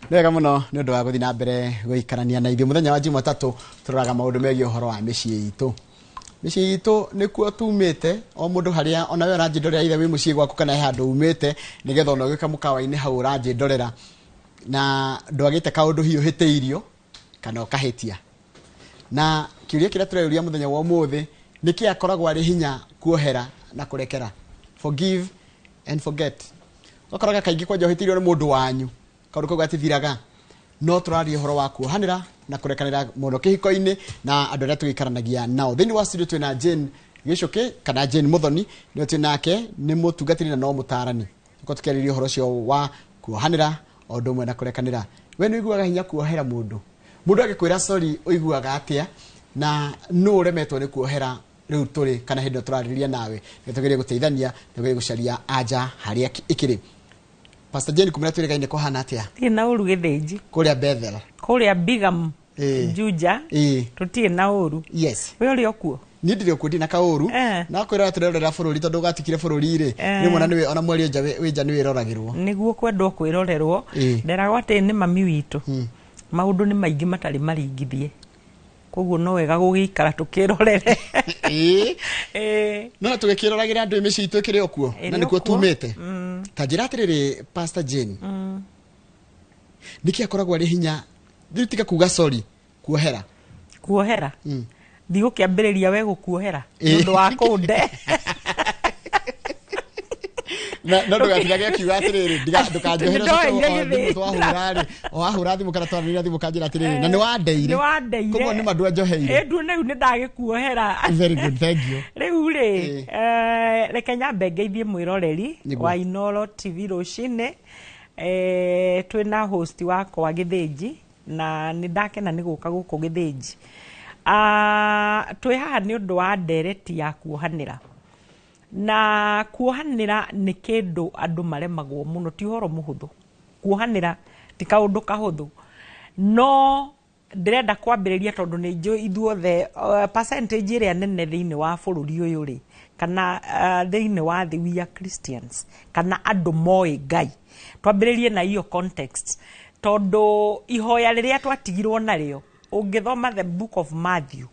Nĩ wega mũno nĩ ũndũ wa gũthiĩ na mbere gũikarania na ithuĩ. Mũthenya wa Jumatatũ tũroraga maũndũ megiĩ ũhoro wa mĩciĩ itũ. Mĩciĩ itũ nĩkuo tumĩte, o mũndũ harĩa ona we ũranjĩndorera, ithe wĩ mũciĩ gwaku kana he handũ umĩte, nĩgetha ona ũgĩũka mũkawa-inĩ hau ũranjĩndorera na ndwagĩte kaũndũ hihi ũhĩtĩirio kana ũkahĩtia. Na kĩũria kĩrĩa tũreyũria mũthenya wa ũmũthĩ nĩ kĩ akoragwo arĩ hinya kuohera na kũrekera, forgive and forget. Ũgakoraga kaingĩ kwanja ũhĩtĩirio nĩ mũndũ wanyu, kaũndũ kau gatithiraga. No tũraria ũhoro wa kuohanĩra na kũrekanĩra mũno kĩhiko-inĩ na andũ arĩa tũgĩikaranagia nao. Thĩinĩ wa studio twĩna Jane Gĩcũkĩ kana Jane Muthoni, nĩwe twĩ nake, nĩ mũtungatĩri na no mũtaarani. Tũkorwo tũkĩarĩrĩria ũhoro ũcio wa kuohanĩra o ũndũ ũmwe na kũrekanĩra. We nĩ ũiguaga hinya kuohera mũndũ? Mũndũ agĩkwĩra sorry ũiguaga atĩa? Na nũ ũremetwo nĩ kuohera rĩu tũrĩ kana hĩndĩ ĩno tũrarĩrĩria nawe? Nĩ tũgerie gũteithania, nĩ tũgerie gũcaria anja harĩa ĩkĩrĩ. Pastor Jane, kumĩra twĩrĩgaine kũhana atĩa? Tirĩ na ũru Gĩthĩnji. Kũrĩa Bethel. Kũrĩa Bigam. Juja. Tũtirĩ na ũru. We ũrĩ o kuo? Niĩ ndirĩ okuo, ndirĩ na kaũru. Na kwĩrora tũrerorera bũrũri tondũ ũgatikire bũrũri rĩ, rĩmwe na nĩwe ona mweri wĩ nja nĩwĩroragĩrwo. Nĩguo kwendwo kwĩrorerwo. Nderagwo atĩ nĩ mami witũ. Maũndũ nĩ maingĩ matarĩ maringithie. Koguo no wega gũgĩikara tũkĩrorere. No tũgĩkĩroragĩra andũ mĩciĩ itũ ĩkĩrĩ o kuo na Ĩrĩ o nĩkuo kuo. tumĩte. Ta njĩra atĩrĩrĩ Pastor Jane, nĩkĩ akoragwo arĩ hinya rĩu tiga kuga sorry, kuohera? Kuohera? Ndigũkĩambĩrĩria we gũkuohera nĩ ũndũ wa kũnde. Na no ndũgatigage akiuga atĩrĩrĩ, ndũkanjohere. Nĩndoeire ũcoke o gĩthĩnja. thimũ twahũra rĩ, o wahũra thimũ kana twaranĩria thimũ kanjĩra atĩrĩrĩ, na nĩ wandeire. Nĩ wandeire. Koguo nĩ ma ndwanjoheire. Ĩ, nduone rĩu nĩ ndagĩkuohera. Very good, thank you. Rĩu rĩ, reke nyambe ngeithie mwĩroreri wa Inooro TV rũcinĩ. Twĩna host wakwa Gĩthĩnji na nĩ ndakena nĩ gũka gũkũ Gĩthĩnji. Twĩ haha nĩ ũndũ wa ndereti ya kuohanĩra. Na kuohanĩra nĩ kĩndũ andũ maremagwo mũno, ti ũhoro mũhũthũ. Kuohanĩra ti kaũndũ kahũthũ. No ndĩrenda kwambĩrĩria tondũ nĩ njũĩ ithuothe percentage ĩrĩa nene thĩinĩ wa bũrũri ũyũ rĩ, kana thĩinĩ wa thĩ we are Christians, kana andũ moĩ Ngai. Twambĩrĩrie na iyo context, tondũ ihoya rĩrĩa twatigirwo narĩo, ũngĩthoma the book of Matthew,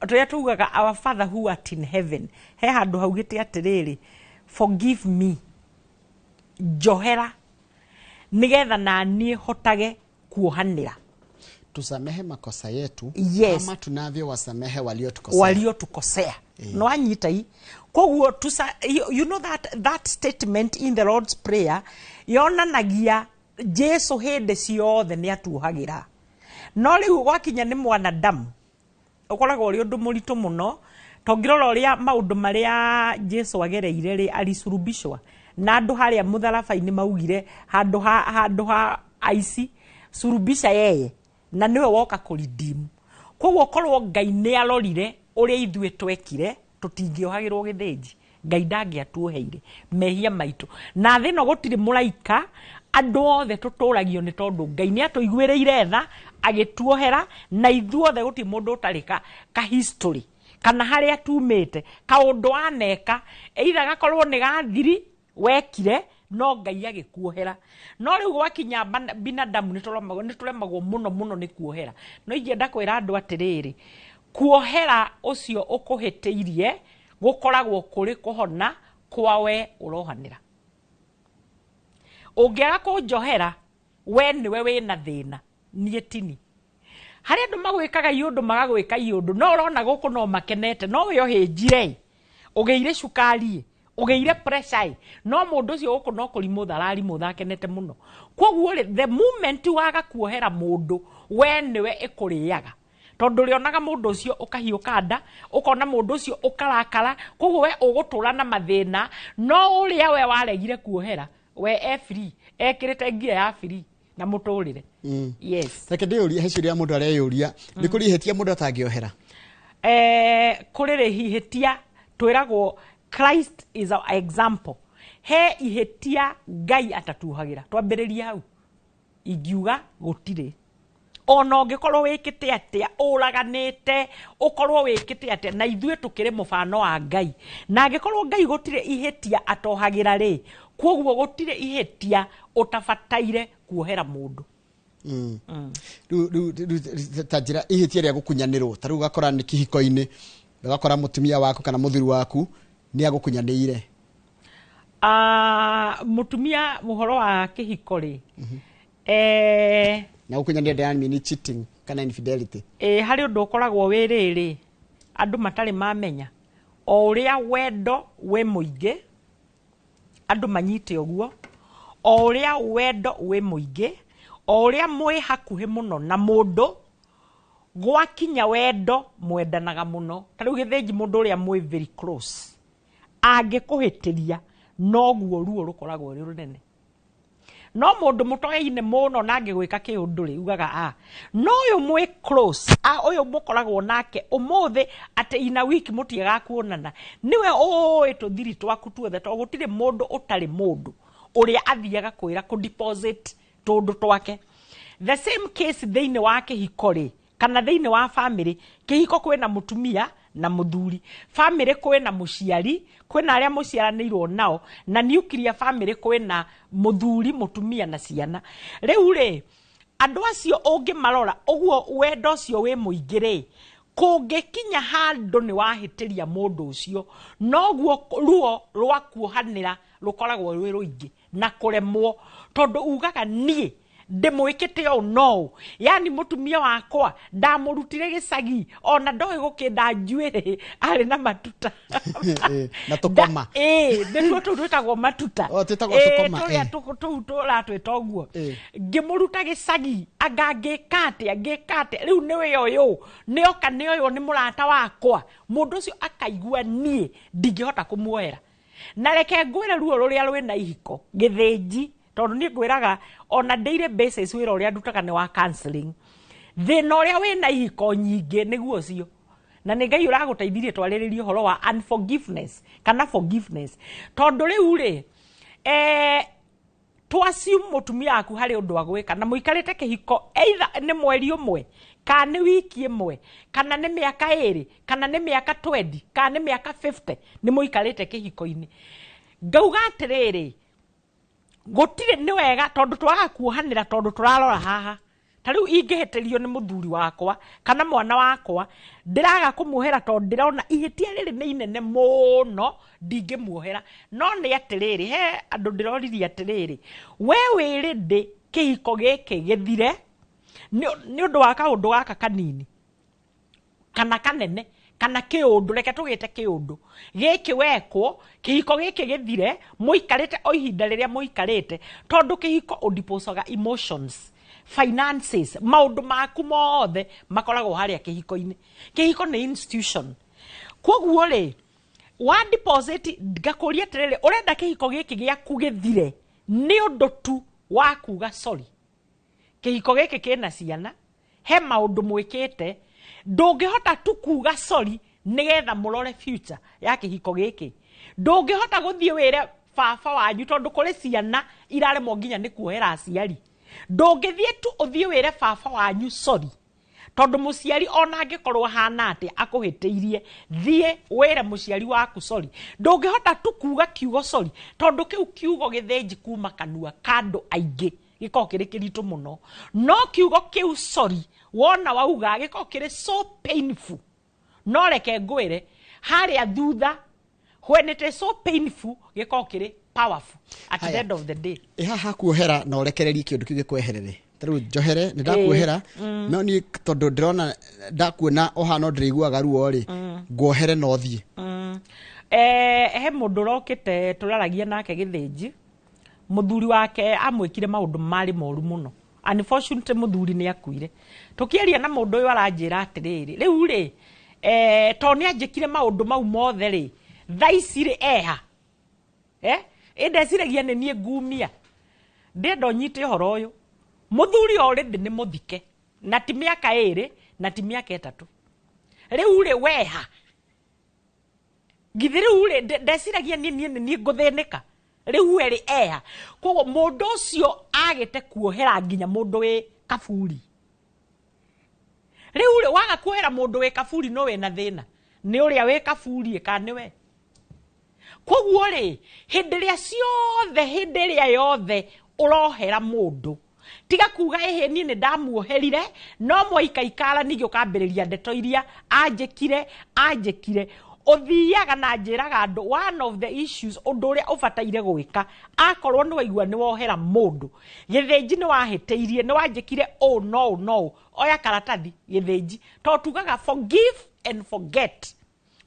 tũrĩa tugaga our father who art in heaven, he handũ haugĩte atĩrĩrĩ, forgive me, njohera, nĩgetha naniĩ hotage kuohanĩra. Tusamehe makosa yetu kama tunavyo wasamehe waliotukosea. Waliotukosea. No anyita i. Koguo tusa, you know that statement in the Lord's Prayer yonanagia Jesu hĩndĩ ciothe nĩ atuohagĩra. No rĩu gwakinya nĩ mwanadamu ũkoragwo ũrĩ ũndũ mũritũ mũno, tongĩrora ũrĩa maũndũ marĩa Jesu agereire rĩ, alisulubishwa na andũ harĩa mũtharaba-inĩ maugire handũ ha aici surubisha yeye, na nĩwe woka kũredeem. Koguo korwo Ngai nĩ arorire ũrĩa ithuĩ twekire, tũtingĩohagĩrwo gĩthĩnji. Ngai ndangĩatuoheire mehia maitũ. Na thĩ ĩno gũtirĩ mũraika, andũ othe tũtũragio nĩ tondũ Ngai nĩ atũiguĩrĩire tha, agĩtuohera, na ithuothe gũtirĩ mũndũ ũtarĩ ka history kana harĩa tumĩte, kaũndũ waneka, either gakorwo nĩ gathiri wekire, no Ngai agĩkuohera. No rĩu gwakinya binadamu nĩ tũremagwo mũno mũno nĩ kuohera. No ingĩenda kwĩra andũ atĩrĩrĩ, kuohera ũcio ũkũhĩtĩirie gũkoragwo kũrĩ kũhona kwa we ũrohanĩra. Ũngĩaga kũnjohera, we nĩwe wĩna thĩna, niĩ tini. Harĩ andũ magwĩkaga iũndũ, magagwĩka iũndũ, no ũrona gũkũ no makenete, no we ũhĩnjire, ũgĩire cukari, ũgĩire pressure, no mũndũ ũcio gũkũ no kũrimũ thararimũ thakenete mũno. Koguo rĩ, the moment waga kuohera mũndũ, we nĩwe ĩkũrĩaga. Tondũ ũrĩonaga mũndũ ũcio ũkahiũka nda, ũkona mũndũ ũcio ũkarakara, koguo we ũgũtũra na mathĩna, no ũrĩa we waregire kuohera, we e free, ekĩrĩte ngia ya free na mũtũrĩre. Yes. Reke ndĩyũrie, he ciũria mũndũ areyũria, nĩ kũrĩ ihĩtia mũndũ atangĩohera? Kũrĩ ihĩtia twĩragwo Christ is our example. He ihĩtia Ngai atatuohagĩra. Twambĩrĩrie hau. Ingiuga gũtirĩ. Ona ũngĩkorwo wĩkĩte atĩa, ũraganĩte, ũkorwo wĩkĩte atĩa, na ithuĩ tũkĩrĩ mũbano wa Ngai. Na angĩkorwo Ngai gũtirĩ ihĩtia atohagĩra rĩ, Koguo gũtirĩ ihĩtia ũtabataire kuohera mũndũ. Rĩu ta njĩra ihĩtia rĩa gũkunyanĩrwo, ta rĩu ũgakora nĩ kĩhiko-inĩ, ũgakora mũtumia waku kana mũthuri waku nĩ agũkunyanĩire. Mũtumia mũhoro wa kĩhiko rĩ, Na gũkunyanĩra ndĩramini ni cheating kana infidelity. Harĩ ũndũ ũkoragwo wĩ rĩrĩ andũ matarĩ mamenya, o ũrĩa wendo wĩ mũingĩ andũ manyite ũguo, o ũrĩa wendo wĩ mũingĩ, o ũrĩa mwĩ hakuhĩ mũno na mũndũ, gwakinya wendo mwendanaga mũno. Ta rĩu gĩthĩnji mũndũ ũrĩa mwĩ very close angĩkũhĩtĩria noguo ruo rũkoragwo rwĩ rũnene. No mũndũ mũtoyaine mũno na angĩgwĩka kĩũndũ rĩ, ugaga a no ũyũ mwĩ close, a ũyũ mũkoragwo nake ũmũthĩ atĩ ina wiki mũtiagaga kuonana, nĩwe ũĩ tũthiri twaku tuothe, tondũ gũtirĩ mũndũ ũtarĩ mũndũ ũrĩa athiaga kwĩra kũ deposit tũndũ twake. The same case thĩinĩ wa kĩhiko rĩ, kana thĩinĩ wa family, kĩhiko kwĩna mũtumia na mũthuri, family kwĩna mũciari, kwĩna arĩa mũciaranĩirwo nao, na nuclear family kwĩna mũthuri, mũtumia na ciana. Rĩu rĩ, andũ acio ũngĩmarora ũguo wendo ũcio wĩ mũingĩ rĩ, kũngĩkinya handũ nĩ wahĩtĩria mũndũ ũcio, noguo ruo rwa kuohanĩra rũkoragwo rwĩ rũingĩ na kũremwo, tondũ ugaga niĩ ndĩmwĩkĩte ũũ no ũũ, yani mũtumia wakwa ndamũrutire gĩcagi ona ndoĩ gũkĩnda njuĩrĩ, arĩ na matuta Na tũkoma. Nĩtuo tũu twĩtagwo matuta. O, twĩtagwo tũkoma, Tũrĩa tũu tũratwĩta ũguo. Ngĩmũruta gĩcagi, anga ngĩka atĩa, ngĩka atĩa, rĩu nĩwe ũyũ, nĩoka nĩ ũyũ nĩ mũrata wakwa. Mũndũ ũcio akaigua niĩ ndingĩhota kũmuoera. Na reke ngwĩre ruo rũrĩa rwĩna ihiko gĩthĩnji, tondũ niĩ ngwĩraga ona daily basis wĩra ũrĩa ndutaga nĩ wa counseling. Thĩna ũrĩa wĩna ihiko nyingĩ nĩguo ũcio, na nĩ Ngai ũragũteithirie twarĩrĩrie ũhoro wa unforgiveness kana forgiveness, tondũ rĩu rĩ, to assume mũtumia waku harĩ ũndũ agwĩka na mũikarĩte kĩhiko either nĩ mweri ũmwe kana nĩ wiki ĩmwe kana nĩ mĩaka 2 kana nĩ mĩaka 20 kana nĩ mĩaka 50 nĩ mũikarĩte kĩhiko-inĩ, ngauga atĩrĩrĩ, gũtirĩ nĩ wega tondũ twaga kuohanĩra, tondũ tũrarora haha. Ta rĩu ingĩhĩtĩrio nĩ mũthuri wakwa kana mwana wakwa, ndĩraga kũmuohera tondũ ndĩrona ihĩtia rĩrĩ nĩ inene mũno, ndingĩmuohera. No nĩ atĩrĩrĩ, he andũ ndĩroririe atĩrĩrĩ, we wĩ ready kĩhiko gĩkĩ gĩthire nĩ ũndũ wa kaũndũ gaka kanini kana kanene kana kĩũndũ, reke tũgĩte kĩũndũ gĩkĩ wekwo, kĩhiko gĩkĩ gĩthire mũikarĩte o ihinda rĩrĩa mũikarĩte, tondũ kĩhiko ũdiposaga emotions, finances, maũndũ maku mothe makoragwo harĩa kĩhiko-inĩ. Kĩhiko nĩ institution. Koguo rĩ, wa deposit, ngakũria atĩrĩrĩ, ũrenda kĩhiko gĩkĩ gĩaku gĩthire nĩ ũndũ tu wa kuga sorry. Kĩhiko gĩkĩ kĩna ciana, he maũndũ mwĩkĩte, ndũngĩhota tu kuga sorry nĩgetha mũrore future ya kĩhiko gĩkĩ. Ndũngĩhota gũthiĩ wĩre baba wanyu, tondũ kũrĩ ciana iraremwo nginya nĩ kuohera aciari. Ndũngĩthiĩ tu ũthiĩ wĩre baba wanyu sorry, tondũ mũciari ona angĩkorwo ahana atĩa akũhĩtĩirie, thiĩ wĩre mũciari waku sorry. Ndũngĩhota tu kuga kiugo sorry, tondũ kĩu kiugo gĩthĩnji kuma kanua ka andũ aingĩ gĩkoragwo kĩrĩ kĩritũ mũno. No kiugo kĩu sorry wona wauga gĩkoragwo kĩrĩ so painful. No reke ngwĩre harĩa thutha, when it is so painful, gĩkoragwo kĩrĩ powerful at the Haya. end of the day. Ĩ haha kuohera na ũrekererie kĩũndũ kĩu gĩkweherere, ta rĩu njohere nĩ ndakuohera, no niĩ tondũ ndĩrona ndakuona o haha no ndĩrĩiguaga ruo rĩ, nguohere na ũthiĩ. He mũndũ ũrokĩte tũraragia nake gĩthĩnji, mũthuri wake amwĩkire maũndũ marĩ moru mũno. Unfortunately mũthuri nĩ akuire. Tũkĩaria na mũndũ ũyũ aranjĩra atĩrĩrĩ, rĩu rĩ, tondũ nĩ anjĩkire maũndũ mau mothe rĩ, thaa ici rĩ eha. Ĩ ndeciragia nĩ niĩ ngumia. Ndĩrenda ũnyite ũhoro ũyũ. Mũthuri already nĩ mũthike, na ti mĩaka 2 na ti mĩaka 3. Rĩu rĩ weha. Githĩ rĩu rĩ, ndeciragia niĩ niĩ nĩ niĩ ngũthĩnĩka. Rĩu we rĩ eha. Koguo mũndũ ũcio agĩte kuohera nginya mũndũ wĩ kaburi. Rĩu rĩ waga kuohera mũndũ wĩ kaburi no wĩna thĩna. Nĩ ũrĩa wĩ kaburi kana nĩ we. Koguo rĩ, hĩndĩ ĩrĩa ciothe, hĩndĩ ĩrĩa yothe ũrohera mũndũ, tiga kuga ĩhĩ niĩ nĩ ndamuoherire, no mwaikaikara ningĩ ũkambĩrĩria ndeto iria anjĩkire anjĩkire. Ũthiaga na njĩraga andũ, one of the issues, ũndũ ũrĩa ũbataire gwĩka akorwo nĩ waigua nĩ wohera mũndũ, Gĩthĩnji, nĩ wahĩtĩirie, nĩ wanjĩkire ũũ no ũũ no ũũ, oya karatathi, Gĩthĩnji, tondũ tugaga forgive and forget,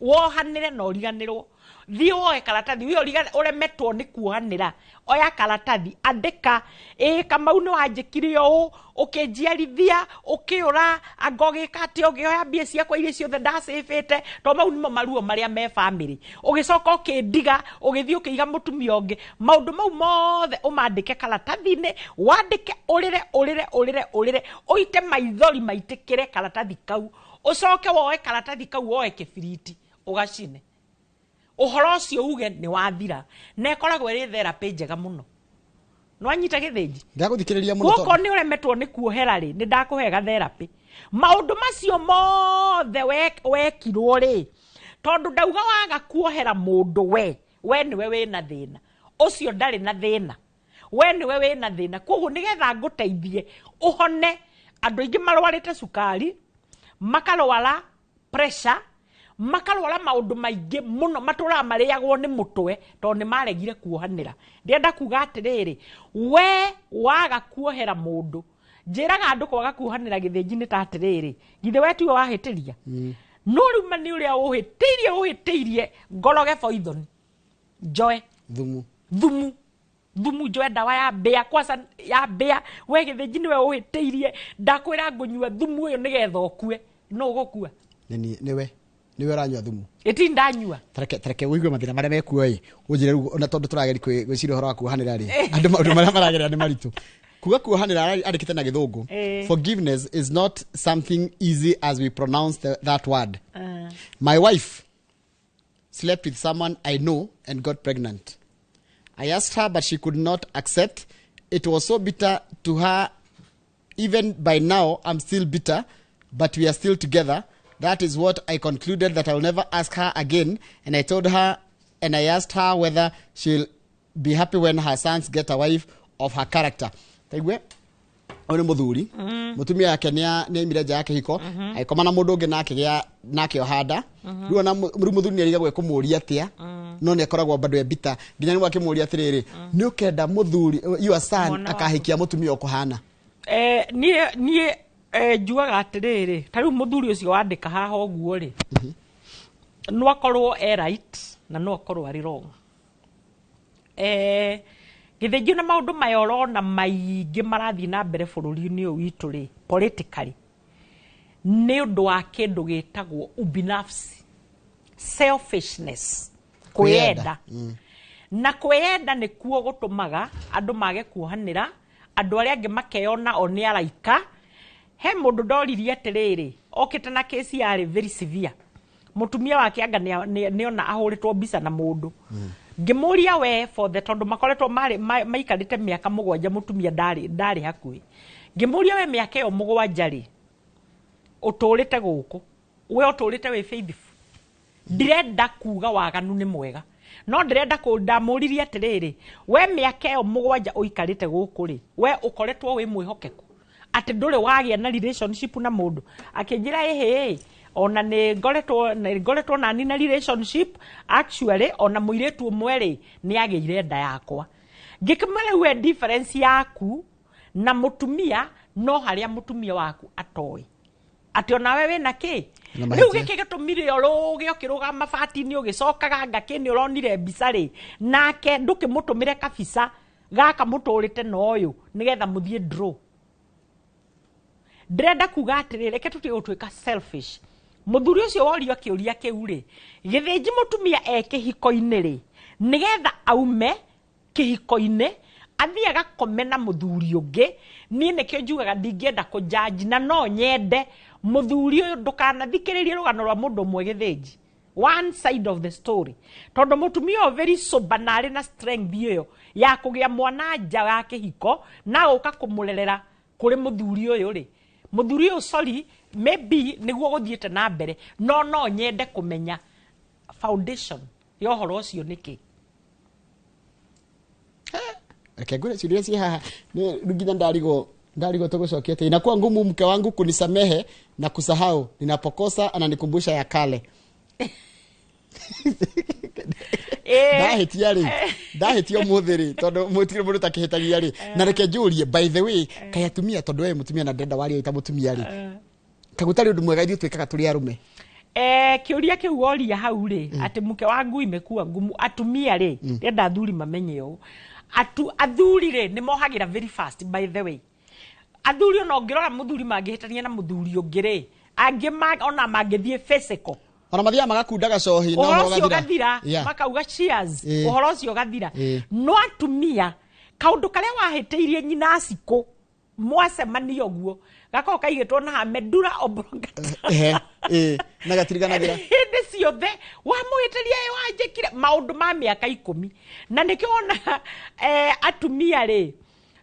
wohanĩre na ũriganĩrwo. Thiĩ woe karatathi, we ũremetwo nĩ kuohanĩra, oya karatathi, andĩka, ĩĩ Kamau nĩ wanjĩkire ũũ, ũkĩnjiarithia, ũkĩũra, anga ũgĩka atĩa, ũgĩoya mbia ciakwa iria ciothe ndacĩbĩte, tondũ mau nĩmo maruo marĩa me bamĩrĩ, ũgĩcoka ũkĩndiga, ũgĩthiĩ ũkĩiga mũtumia ũngĩ. Maũndũ mau mothe ũmandĩke karatathi-inĩ, wandĩke, ũrĩre ũrĩre ũrĩre ũrĩre, ũite maithori maitĩkĩre karatathi kau, ũcoke woe karatathi kau, woe kĩbiriti ũgacine ũhoro ũcio, uge nĩ wathira, na ĩkoragwo ĩrĩ therapy njega mũno. Nĩwanyita, Gĩthĩnji? Ndagũthikĩrĩria mũno. Gũkũ nĩ ũremetwo nĩ kuohera rĩ, nĩ ndakũhe gatherapy. Maũndũ macio mothe wekirwo rĩ, tondũ ndauga waga kuohera mũndũ, we nĩwe wĩna thĩna ũcio, ndarĩ na thĩna, we nĩwe wĩna thĩna. Koguo nĩgetha ngũteithie ũhone, andũ aingĩ marwarĩte cukari, makarwara pressure, makarwara maũndũ maingĩ mũno, matũraga marĩagwo nĩ mũtwe tondũ nĩ maregire kuohanĩra. Ndĩrenda kuga atĩrĩrĩ, we waga kuohera mũndũ, njĩraga andũ kwaga kuohanĩra, Gĩthĩnji, nĩ ta atĩrĩrĩ, githĩ we tiwe wahĩtĩria? No rĩu ma nĩ ũrĩa ũhĩtĩirie, ũhĩtĩirie, ngoroge poison, njoe thumu. Thumu, thumu, njoe ndawa ya mbĩa kwaca ya mbĩa. We Gĩthĩnji nĩwe ũhĩtĩirie, ndakwĩra ngũnyua thumu ũyũ nĩgetha ũkue. No ũgũkua? Nĩwe ũranyua thumu. Ĩti ndanyua. Tareke ũigue mathĩna marĩa mekuo ĩ, ũnjĩre rĩu, ona tondũ tũrageria gwĩciria ũhoro wa kuohanĩra rĩ, andũ maũndũ marĩa maragerera nĩ maritũ. Kuga kuohanĩra, andĩkĩte na Gĩthũngũ, "Forgiveness is not something easy as we pronounce that word. My wife slept with someone I know and got pregnant. I asked her, but she could not accept. It was so bitter to her. Even by now, I'm still bitter, but we are still together. That is what I concluded, that I'll never ask her again. And I told her, and I asked her whether she'll be happy when her sons get a wife of her character." Taigue, ũyũ nĩ mũthuri, mũtumia wake nĩ aimire nja ya kĩhiko, agĩkoma na mũndũ ũngĩ na akĩgĩa nake ohanda. Rĩu ona rĩu mũthuri nĩ arigagwo ekũmũria atĩa, no nĩ akoragwo bado e bitter nginya nĩguo akĩmũria atĩrĩrĩ, nĩ ũkenda mũthuri, your son, Mwana waku. akahikia mũtumia ũkũhana? Niĩ njugaga atĩrĩrĩ, ta rĩu mũthuri ũcio wandĩka haha ũguo rĩ, no akorwo e right na no akorwo arĩ wrong. Gĩthĩnjio na maũndũ maya ũrona maingĩ marathiĩ na mbere bũrũri-inĩ ũyũ witũ rĩ, politically, nĩ ũndũ wa kĩndũ gĩtagwo ubinafsi, selfishness, kwĩyenda. Na kwĩyenda nĩkuo gũtũmaga andũ mage kuohanĩra, andũ arĩa angĩ makeyona o nĩ araika. He mũndũ ndoririe atĩrĩrĩ, okĩte na kesi yarĩ very severe, mũtumia wake anga nĩona ahũrĩtwo mbica na mũndũ. Ngĩmũria we for the, tondũ makoretwo marĩ maikarĩte mĩaka 7, mũtumia ndarĩ hakuhĩ. Ngĩmũria, we mĩaka ĩyo 7 rĩ, ũtũrĩte gũkũ, we ũtũrĩte wĩ faithful? Ndirenda kuga waganu nĩ mwega, no ndĩrenda kũ ndamũririe atĩrĩrĩ, we mĩaka ĩyo 7 ũikarĩte gũkũ rĩ, we ũkoretwo wĩ mwĩhokeku atĩ ndũrĩ wagĩa na relationship na mũndũ? Akĩnjĩra, ĩhĩ, ona nĩ ngoretwo nani na relationship actually, ona mũirĩtu ũmwe rĩ, nĩ agĩire nda yakwa. Ngĩkĩmwĩra, rĩu we difference yaku na mũtumia no harĩa mũtumia waku atoĩ atĩ onawe wĩna kĩ. Na Rĩu mahĩtia. gĩkĩ gĩtũmire ũrũge ũkĩrũgama mabati-inĩ ũgĩcokaga ngakĩ nĩ ũronire mbica rĩ, nake ndũkĩmũtũmĩre kabica gaka mũtũrĩte na ũyũ nĩgetha mũthiĩ draw. Ndĩrenda kuga atĩrĩ, reke tũtige gũtuĩka selfish. Mũthuri ũcio worio kĩũria kĩu rĩ, Gĩthĩnji, mũtumia e kĩhiko-inĩ rĩ, nĩgetha aume kĩhiko-inĩ athiĩ agakome na mũthuri ũngĩ, niĩ nĩkĩo njugaga ndingĩenda kũjaji, na no nyende mũthuri ũyũ ndũkanathikĩrĩrie rũgano rwa mũndũ ũmwe, Gĩthĩnji, one side of the story, tondũ mũtumia ũyũ very sober na arĩ na strength ĩyo ya kũgĩa mwana nja wa kĩhiko na gũka kũmũrerera kũrĩ mũthuri ũyũ rĩ, mũthuri ũyũ, sorry, maybe nĩguo gũthiĩte na mbere, no no nyende kũmenya foundation. Ya ũhoro ũcio nĩkĩ? Reke ngwĩre ciũria ciĩ haha nĩ nginya ndarigwo tũgũcokia atĩa. Inakuwa ngumu mke wangu kunisamehe na kusahau, ninapokosa ananikumbusha ya kale. Ndahĩtia rĩ, ndahĩtia ũmũthĩ rĩ, tondũ mũtirĩ mũndũ takĩhĩtagia rĩ. Na reke njũrie, by the way, kaĩ atumia, tondũ we mũtumia na ndĩrenda waria ta mũtumia rĩ, kagũtarĩ ũndũ mwega ithuĩ twĩkaga tũrĩ arũme? Kĩũria kĩu woria hau rĩ, atĩ mke wangu imekuwa ngumu, atumia rĩ, ndĩrenda athuri mamenye ũũ. Athuri rĩ, nĩ mohagĩra very fast, by the way. Athuri ona ũngĩrora mũthuri mangĩhĩtania na mũthuri ũngĩ rĩ, angĩ ona mangĩthiĩ physical, ona mathiaga magakunda gacohi na ũhoro ũhoro ũcio ũgathira. Makauga cheers. Ũhoro ũcio ũgathira. No atumia, kaũndũ karĩa wahĩtĩirie nyina acikũ mwacemania ũguo gakorwo kaigĩtwo na medura oblongata. Ehe, ĩĩ, na gatiriganagĩra. Hĩndĩ ciothe wamũhĩtĩria, ĩ wanjĩkire maũndũ ma mĩaka 10. Na nĩkĩo wona atumia rĩ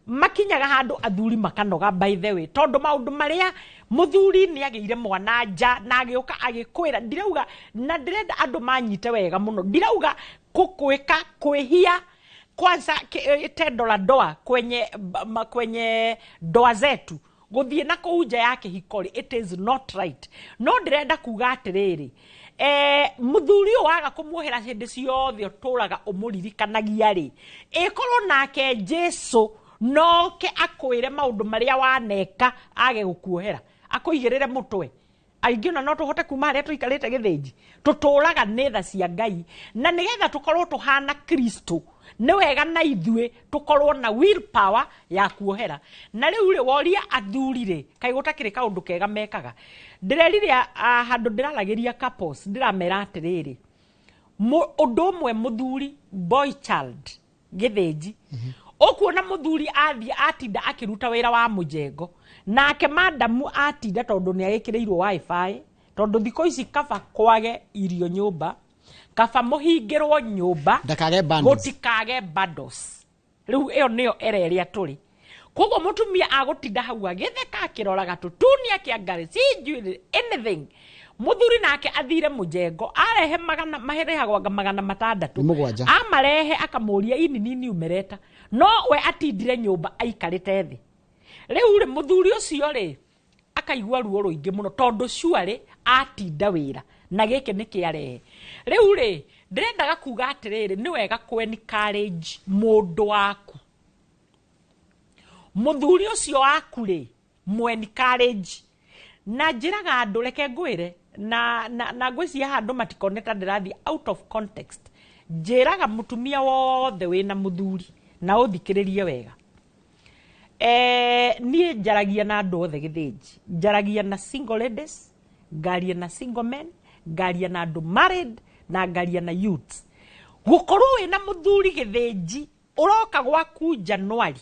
makinyaga handũ athuri makanoga, by the way, tondũ maũndũ marĩa mũthuri nĩ agĩire mwana nja na agĩũka agĩkwĩra. Ndirauga, na ndĩrenda andũ manyite wega mũno, ndirauga kũkwĩka kwĩhia kwanza tendo la ndoa kwenye ndoa zetu, gũthiĩ na kũu nja ya kĩhiko rĩ, it is not right. No ndĩrenda kuga atĩrĩrĩ, mũthuri ũyũ waga kũmuohera hĩndĩ ciothe ũtũraga ũmũririkanagia rĩ, ĩkorwo nake Jesu noke akwĩre maũndũ marĩa waneka age gũkuohera, akũigĩrĩre mũtwe. Aingĩ ona no tũhote kuma harĩa tũikarĩte gĩthĩnji. Tũtũraga nĩ tha cia Ngai, na nĩgetha tũkorwo tũhana Kristo nĩ wega na ithuĩ tũkorwo na will power ya kuohera. Na rĩu rĩ, woria athuri rĩ, kaĩ gũtakĩrĩ kaũndũ kega mekaga? Ndĩrerire handũ ndĩraragĩria couples, ndĩramera atĩrĩrĩ, ũndũ ũmwe mũthuri, boy child gĩthĩnji, ũkuona mũthuri athiĩ atinda akĩruta wĩra wa mũjengo, nake madamu atinda tondũ nĩ agĩkĩrĩirwo WiFi, tondũ thikũ ici kaba kwage irio nyũmba, kaba mũhingĩrwo nyũmba, ndakage bundles. Gũtikage bundles. Rĩu ĩyo nĩyo era ĩrĩa tũrĩ. Koguo mũtumia agũtinda hau agĩtheka akĩroraga tũtuni akĩangarĩ sijui anything. Mũthuri nake athire mũjengo arehe magana maherehagwo anga 600. Nĩ 7. Amarehe akamũria ini nini umereta, no we atindire nyũmba aikarĩte thĩ. Rĩu rĩ, mũthuri ũcio rĩ akaigua ruo rũingĩ mũno tondũ cuarĩ atinda wĩra na gĩkĩ nĩ kĩarehe. Rĩu rĩ, ndĩrendaga kuga atĩrĩrĩ, nĩ wega kũ encourage mũndũ waku, mũthuri ũcio waku rĩ, mũ encourage. Na njĩraga andũ, reke ngwĩre, na ngwĩciria haha andũ matikone ta ndĩrathiĩ out of context. Njĩraga mũtumia wothe wĩna mũthuri na ũthikĩrĩrie wega. Niĩ njaragia na andũ othe gĩthĩnji, njaragia na single ladies, ngaria na single men, ngaria na andũ married, na ngaria na youths. Gũkorwo wĩna mũthuri gĩthĩnji ũroka gwaku January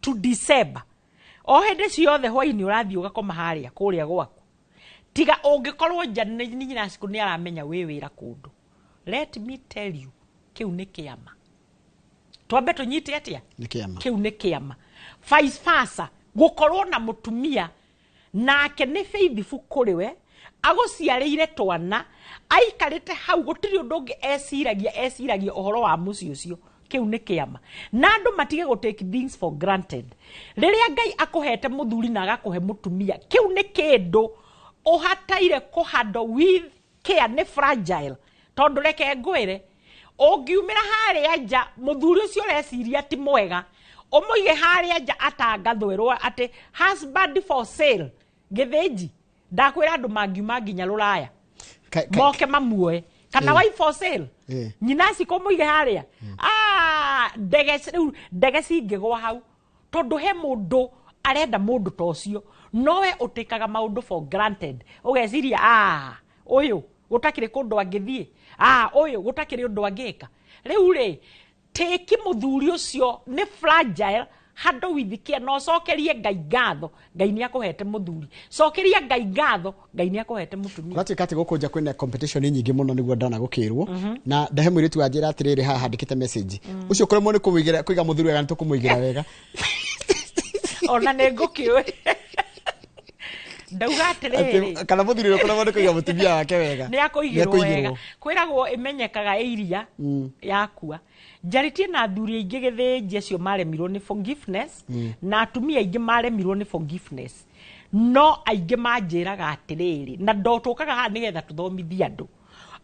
to December, o hĩndĩ ciothe hwainĩ ũrathiĩ ũgakoma harĩa kũrĩa gwaku, tiga ũngĩkorwo nja nĩ nyina ciku nĩ aramenya wĩ wĩra kũndũ. Let me tell you, kĩu nĩ kĩama. Twambe tũnyite atĩa? Nĩ kĩama. Kĩu nĩ kĩama. Vice versa, gũkorwo na mũtumia nake nĩ faithful kũrĩ we, agũciarĩire twana, aikarĩte hau gũtirĩ ũndũ ũngĩ eciragia, eciragia ũhoro wa mũciĩ ũcio, kĩu nĩ kĩama. Na andũ matige gũ take things for granted. Rĩrĩa Ngai akũhete mũthuri na agakũhe mũtumia, kĩu nĩ kĩndũ ũhataire kũhandle with care. Nĩ fragile, tondũ reke ngwĩre, ũngiumĩra harĩa nja, mũthuri ũcio ũreciria ti mwega, ũmũige harĩa nja atangathwo atĩ husband for sale gĩthĩnji, ndakwĩra andũ mangiuma nginya rũraya moke mamuoe. Kana wife for sale, nyina cikũ mũige harĩa. Ndege rĩu ndege cingĩgwa hau, tondũ he mũndũ arenda mũndũ ta ũcio. Nowe ũtĩkaga maũndũ for granted, ũgeciria ũyũ gũtakĩrĩ kũndũ angĩthiĩ, ũyũ gũtakĩrĩ ũndũ angĩka. Rĩu rĩ, tĩki mũthuri ũcio nĩ fragile, handle with care, na ũcokerie Ngai ngatho, Ngai nĩ akũhete mũthuri. Cokeria Ngai ngatho, Ngai nĩ akũhete mũtumia. Kũratuĩka atĩ gũkũ nja kwĩna competition nyingĩ mũno nĩguo ndona gũkĩrwo. Na ndahe mũirĩtu wa njĩra atĩrĩrĩ, haha handĩkĩte message ũcio kũremwo nĩ kũmũigĩra, kũiga mũthuri wega, nĩ tũkũmũigĩra wega. Ona nĩ ngũkĩũĩ. Ndauga atĩrĩrĩ. Atĩ- kana mũthuri ũrĩa ũkoragwo nĩ kũiga mũtumia wake wega. Nĩ akũigĩrwo wega. Kwĩragwo ĩmenyekaga ĩ iria yakua. Njarĩtie na athuri aingĩ, Gĩthĩnji, acio maremirwo nĩ forgiveness, na atumia aingĩ maremirwo nĩ forgiveness, no aingĩ manjĩraga atĩrĩrĩ, na ndotũkaga haha nĩgetha tũthomithie andũ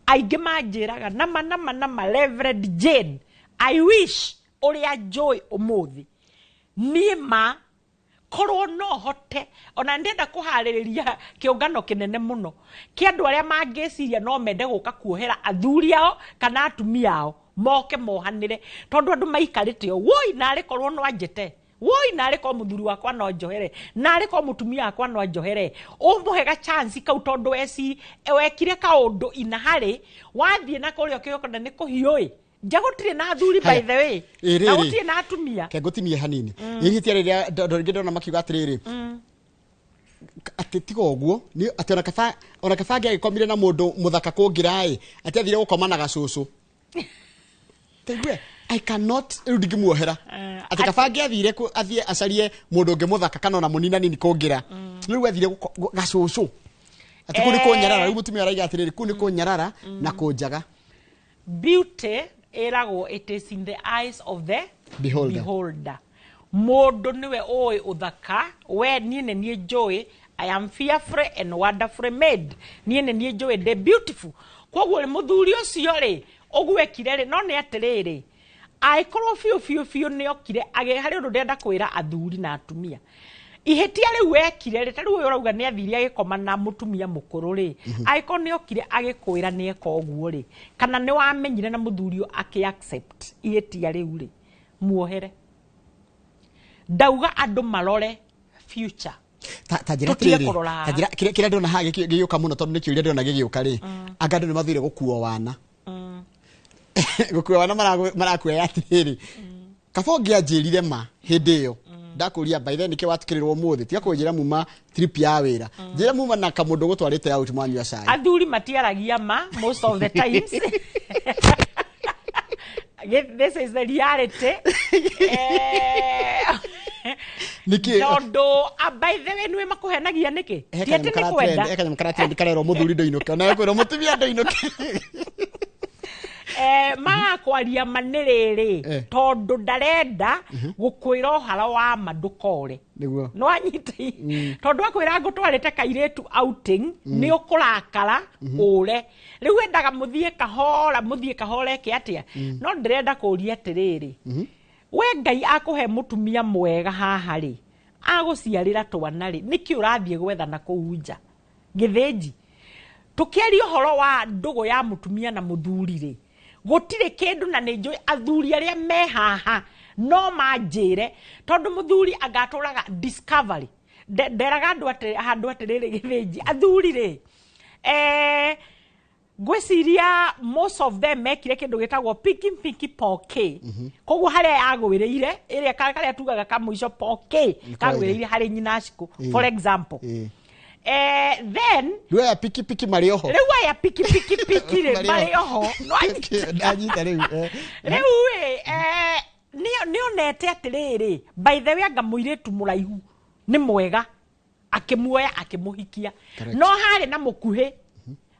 aingĩ, manjĩraga nama nama nama, "Reverend Jane, I wish ũrĩa njũĩ ũmũthĩ niĩ ma korwo no hote." Ona ndĩrenda kũharĩrĩria kĩũngano kĩnene mũno kĩa andũ arĩa mangĩciria no mende gũka kuohera athuri ao kana atumia ao, moke mohanĩre, tondũ andũ maikarĩte o woi, narĩ korwo no anjĩte woi, narĩ korwo mũthuri wakwa no njohere, narĩ korwo mũtumia wakwa no njohere. Ũmũhe ga chance kau, tondũ eci wekire kaũndũ ina harĩ wathiĩ na kũrĩa ũkĩona nĩ kũhiũ ĩ nja gũtirĩ na athuri, by Haya. the way, Ĩ, na rĩrĩ. gũtirĩ na atumia. Ke ngũtinie hanini ihĩtia rĩrĩa andũ aingĩ ndona makiuga atĩrĩrĩ, atĩ tiga ũguo nĩ atĩ ona kaba angĩagĩkomire na mũndũ mũthaka kũngĩra ĩ, atĩ athire gũkoma na gacũcũ. Taigue I cannot, rĩu ndingĩmuohera. Atĩ kaba angĩathire athiĩ acarie mũndũ ũngĩ mũthaka kana ona mũninanini kũngĩra, rĩu athire gacũcũ, atĩ kũu nĩ kũnyarara. Rĩu mũtumia araiga atĩrĩrĩ, kũu nĩ kũnyarara na kũnjaga. Beauty ĩragwo it is in the eyes of the beholder. Beholder. Mũndũ nĩwe ũĩ ũthaka. We niĩ nĩ niĩ njũĩ I am fearfully and wonderfully made. Niĩ nĩ niĩ njũĩ ndĩ beautiful. Koguo rĩ, mũthuri ũcio rĩ, ũguo ekire rĩ, no nĩ atĩrĩrĩ, angĩkorwo biũ biũ biũ nĩ okire harĩ ũndũ ndĩrenda kwĩra athuri na atumia, ihĩtia rĩu wekire rĩ, ta rĩu ũyũ ũrauga nĩ athire agĩkoma na mũtumia mũkũrũ rĩ, angĩkorwo nĩ okire agĩkwĩra nĩ eka ũguo rĩ, kana nĩ wamenyire na mũthuri ũyũ akĩ accept ihĩtia rĩu rĩ, muohere. Ndauga andũ marore future. Ta njĩra Tũtige atĩrĩrĩ, kũrora. Ta njĩra kĩrĩa ndĩrona haha gĩgĩũka mũno, tondũ nĩ kĩũria ndĩrona gĩgĩũka rĩ, anga andũ nĩ mathire gũkuo wana, gũkua wana marakuoya atĩrĩrĩ, kaba ũngĩanjĩrire ma hĩndĩ ĩyo ndakũria, by then nĩkĩo watukĩrĩrwo ũmũthĩ, tiga kũnjĩra muma trip ya wĩra, njĩra muma na kamũndũ gũtwarĩte out mwanyua cai. Athuri matiaragia ma most of the times. This is the reality. Nĩkĩ? Tondũ by the way, nĩwe makũhenagia nĩkĩ? He Ti atĩ kanyamũ nĩ karatrend, kwenda. he kanyamũ karatrend karerwo mũthuri ndũinũke, onawe kwĩrwo mũtumia ndũinũke. Magakwaria ma nĩ rĩrĩ, tondũ ndarenda gũkwĩra ũhoro wa ma ndũkore. No anyite, tondũ akwĩra ngũtwarĩte kairĩtu outing, nĩ ũkũrakara ũre. Rĩu endaga mũthiĩ kahora, mũthiĩ kahora eke atĩa. No ndĩrenda kũria atĩrĩrĩ, we Ngai akũhe mũtumia mwega haha rĩ, agũciarĩra twana rĩ, nĩkĩ ũrathiĩ gwetha na kũu nja? Gĩthĩnji, tũkĩaria ũhoro wa ndũgũ ya mũtumia na mũthuri rĩ, gũtirĩ kĩndũ, na nĩ njũĩ athuri arĩa me haha no manjĩre, tondũ mũthuri angatũraga discovery. Nderaga andũ atĩ handũ atĩrĩrĩ, Gĩthĩnji, athuri rĩ, ngwĩciria most of them mekire kĩndũ gĩtagwo piki piki poke. Koguo harĩa yagwĩrĩire ĩrĩa karĩa tugaga kamũico poke kagwĩrĩire harĩ nyina Cikũ, for example. Then Rĩu aya piki piki marĩ oho. Rĩu aya piki piki piki rĩ, Marĩ marĩ oho no anyita. Ndanyita rĩu. Rĩu ĩ, nĩ onete atĩrĩrĩ, by the way, anga mũirĩtu mũraihu nĩ mwega, akĩmuoya akĩmũhikia. No harĩ na mũkuhĩ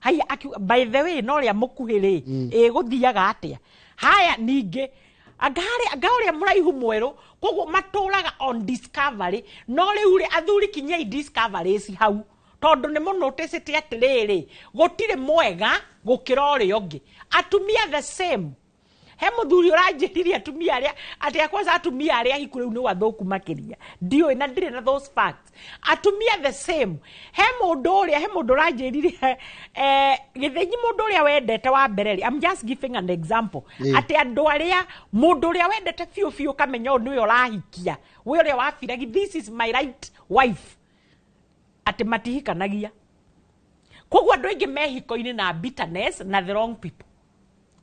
haya, akiuga by the way, no ũrĩa mũkuhĩ rĩ, ĩgũthiaga atĩa haya ningĩ anga harĩ anga ũrĩa mũraihu mwerũ. Koguo matũraga on discovery. No rĩu rĩ, athuri, kinyai discoveries hau, tondũ nĩ mũnoticĩte atĩrĩrĩ, gũtirĩ mwega gũkĩra ũrĩa ũngĩ. Atumia the same. He mũthuri ũranjĩririe atumia arĩa atĩ kwanza atumia arĩa ahiku rĩu nĩ wathũku makĩria. Ndiũĩ na ndirĩ na those facts. Atumia the same. He mũndũ ũrĩa, he mũndũ ũranjĩririe, Gĩthĩnji, mũndũ ũrĩa wendete wa mbere rĩ, I'm just giving an example, atĩ andũ arĩa mũndũ ũrĩa wendete biũ biũ, ũkamenya ũyũ nĩwe ũrahikia, we ũrĩa wabiragi, this is my right wife, atĩ matihikanagia. Koguo andũ aingĩ mehiko-inĩ na bitterness na the wrong people.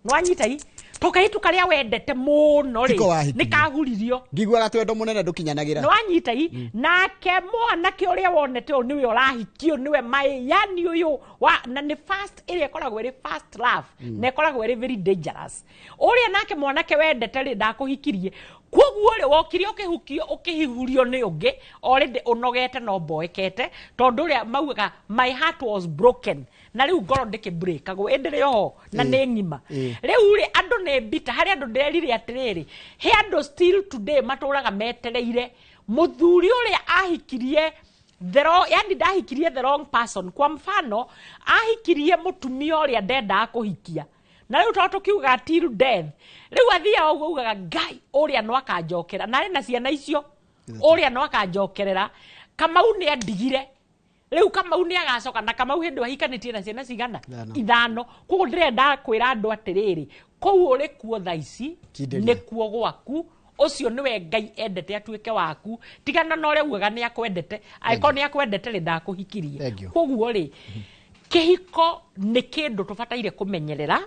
Nĩwanyita i to kairĩtu karĩa wendete mũno Tiko rĩ wahikirie. nĩ kahuririo. Ngiguaga twendo mũnene ndũkinyanagĩra. Nĩwanyita i nake mwanake ũrĩa wonete ũyũ nĩwe ũrahikio, nĩwe mai yani ũyũ wa na nĩ first ĩrĩa ĩkoragwo ĩrĩ first love na ĩkoragwo ĩrĩ very dangerous. Ũrĩa nake mwanake wendete rĩ ndakũhikirie, koguo rĩ wokire ũkĩhukio ũkĩhihurio nĩ ũngĩ already ũnogete no mboekete, tondũ ũrĩa maugaga my heart was broken na rĩu ngoro ndĩkĩbreakagwo ĩndĩ rĩ oho na nĩ ng'ima. Rĩu rĩ andũ nĩ mbita harĩ andũ ndĩrerire atĩrĩrĩ, he andũ still today matũraga metereire mũthuri ũrĩa ahikirie the wrong, yani ndahikirie the wrong person. Kwa mfano ahikirie mũtumia ũrĩa ndendaga kũhikia, na rĩu tondũ tũkiugaga till death, rĩu athiaga ũguo augaga Ngai ũrĩa no akanjokera, na arĩ na ciana icio ũrĩa no akanjokerera. Kamau nĩ andigire, rĩu Kamau nĩ agacoka, na Kamau hĩndĩ ĩyo ahikanĩtie na ciana cigana? Ithano. Ithano. Koguo ndĩrenda kwĩra andũ atĩrĩrĩ, kũu ũrĩ kuo thaa ici Kindĩria. nĩ kuo gwaku, ũcio nĩwe Ngai endete atuĩke waku, tigana na ũrĩa ugaga nĩ akwendete, angĩkorwo nĩ akwendete rĩ ndakũhikirie. Thank you. Koguo rĩ kĩhiko nĩ kĩndũ tũbataire kũmenyerera.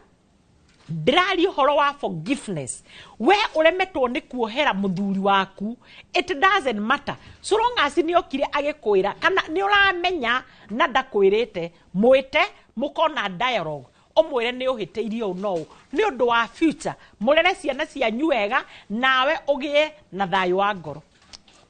Ndĩraria ũhoro wa forgiveness, we ũremetwo nĩ kuohera mũthuri waku, it doesn't matter so long as nĩ okire agĩkwĩra kana nĩ ũramenya na ndakwĩrĩte, mwĩte mũkona dialogue, ũmwĩre nĩ ũhĩtĩirie ũũ na ũũ nĩ ũndũ wa future, mũrere ciana cianyu wega nawe ũgĩe na thayũ wa ngoro.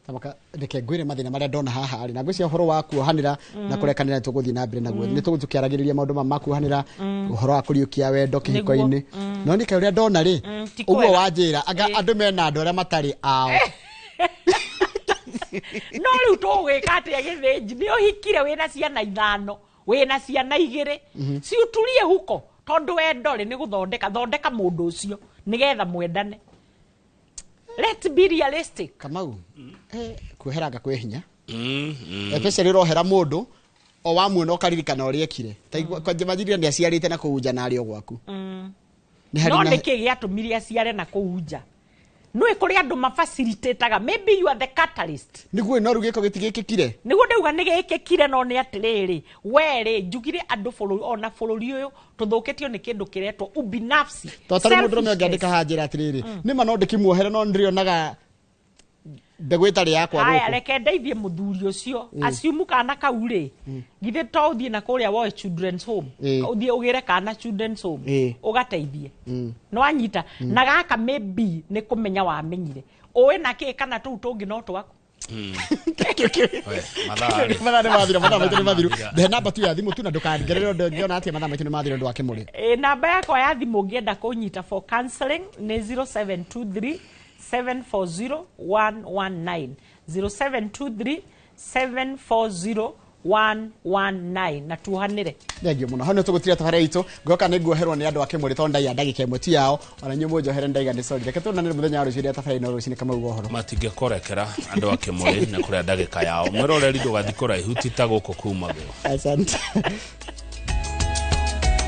Tamaka reke ngwire mathina marĩa ndona haha rĩ, na ngwĩciria ũhoro wa kuohanĩra na kũrekanĩra tũgũthiĩ na mbere naguo, nĩ tũgũthiĩ tũkĩaragĩrĩria maũndũ ma kuohanĩra, ũhoro wa kũriũkia wendo kĩhiko-inĩ, no nĩ kaĩ ũrĩa ndona rĩ, Ti ũguo kwega. wanjĩra anga andũ mena andũ arĩa matarĩ ao. No rĩu tũgwĩka atĩa gĩthĩnji, nĩ ũhikire wĩna ciana ithano, wĩna ciana igĩrĩ, ciuturie huko, tondũ wendo rĩ nĩ gũthondeka, thondeka mũndũ ũcio nĩgetha mwendane. Let's be realistic. Kamau, kuoheranga kwĩ hinya, especially ũrohera mũndũ o wamuona ũkaririkana ũrĩa ekire. Kwanja majirira nĩ aciarĩte na kũu nja na arĩ o gwaku. Nĩ harĩ No na nĩ kĩ gĩatũmire aciare na kũu nja? Nĩũĩ kũrĩ andũ mafacilitataga, maybe you are the catalyst. Nĩguo no rĩu gĩko gĩtigĩkĩkire. Nĩguo ndauga nĩ gĩkĩkire, no nĩ atĩrĩrĩ, we rĩ njugire andũ bũrũri ona bũrũri ũyũ tũthũkĩtio nĩ kĩndũ kĩretwo ubinafsi, To tarĩ mũndũ ũrũme selfishness. ũngĩandĩka haha njĩra atĩrĩrĩ, nĩma no ndĩkĩmuohere no nĩndĩrĩonaga mbegũ ĩtarĩ yakwa Haya, gũkũ. reke ndeithie mũthuri ũcio aciumu kana kau rĩ, githĩ to ũthiĩ na kũrĩa woe children's home, ũthiĩ ũgĩre kana children's home ũgateithie, nĩ wanyita na gaka maybe nĩ kũmenya wamenyire ũĩ na kĩ kana tũu tũngĩ no twaku. We, mathaa rĩ. Mathaa nĩ mathira, mathaa maitũ nĩ mathiru. Mathira. Ndehe namba tu ya thimũ tu na ndũkangerere ũndũ ũngĩona atĩa, mathaa maitũ nĩ mathira ũndũ wa kĩmũrĩ. Namba yakwa ya thimũ ũngĩenda kũnyita for counseling nĩ 0723 740 119, 0723 740 119, na tuohanĩre. Thengio mũno. Hau nĩ tũgũtiria tabarĩra itũ, ngoka nĩ nguoherwo nĩ andũ a kĩmũrĩ tondũ ndaiya ndagĩka ĩmwe tu yao, ona inyuĩ mũnjohere ndaiga nĩ sorry. Reke tuonane mũthenya wa rũciũ rĩrĩa tabarĩra ĩno rũcinĩ. Kamau wa ũhoro. Matingĩkorekera andũ a kĩmũrĩ nĩ kũrĩa ndagĩka yao. Mwĩroreri ndũgathiĩ kũraihu, ti ta gũkũ kumagwo. Asante.